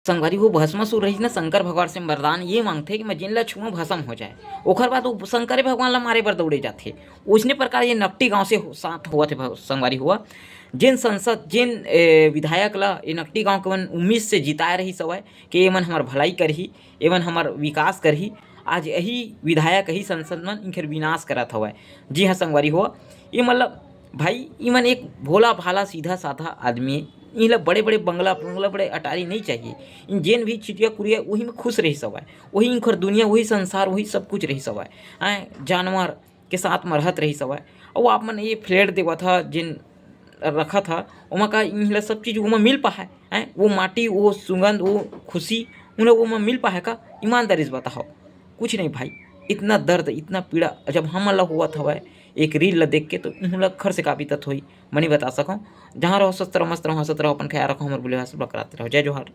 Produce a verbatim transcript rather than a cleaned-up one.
संगवारी हो, भस्मासुर रहिस ना, शंकर भगवान से वरदान ये मांगथे कि मैं जेन ला छुआ भस्म हो जाए। ओखर बाद वो शंकर भगवान ला मारे बर दौड़े जाथे। उसने प्रकार ये नकटी गांव से हो-, साथ होवत हे भ-, संगवारी हुआ। जेन संसद, जेन, ए, विधायक ला ये नकटी गांव के मन उम्मीद से जिताए रहिस हवय कि ये मन हमर भलाई करही, ये मन हमर विकास करही, आज यही विधायक, यही संसद मन इनकर विनाश करत हवय। जी हाँ संगवारी हुआ, ये मतलब भाई, इमन एक भोला भाला सीधा साधा आदमी हे। इनला बड़े बड़े बंगला बंगला, बड़े अटारी नहीं चाहिए। इन जेन भी चिटिया कुरिया वही में खुश रहिस हवय, वही इनकर दुनिया, वही संसार, वही सब कुछ रहिस हवय। हैं, जानवर के साथ में रहत रहिस हवय। अउ आप मन ये फ्लैट देवत ह, जेन रखत ह, ओमा का इनला सब चीज ओमा मिल पाए? हैं, वो माटी, वो सुगंध, वो खुशी उनला ओमा मिल पाए का? ईमानदारी से बताओ। कुछ नहीं भाई, इतना दर्द, इतना पीड़ा जब हमन ला होवत हवय एक रील ला देख के, तो उहू ला खर से का बीतत होही, मैं नहीं बता सकौं। जहाँ रहो स्वस्थ रहो, मस्त रहो, हंसत रहो, अपन ख्याल रखो, हमर बुले सब ला कराते रहो। जय जोहार।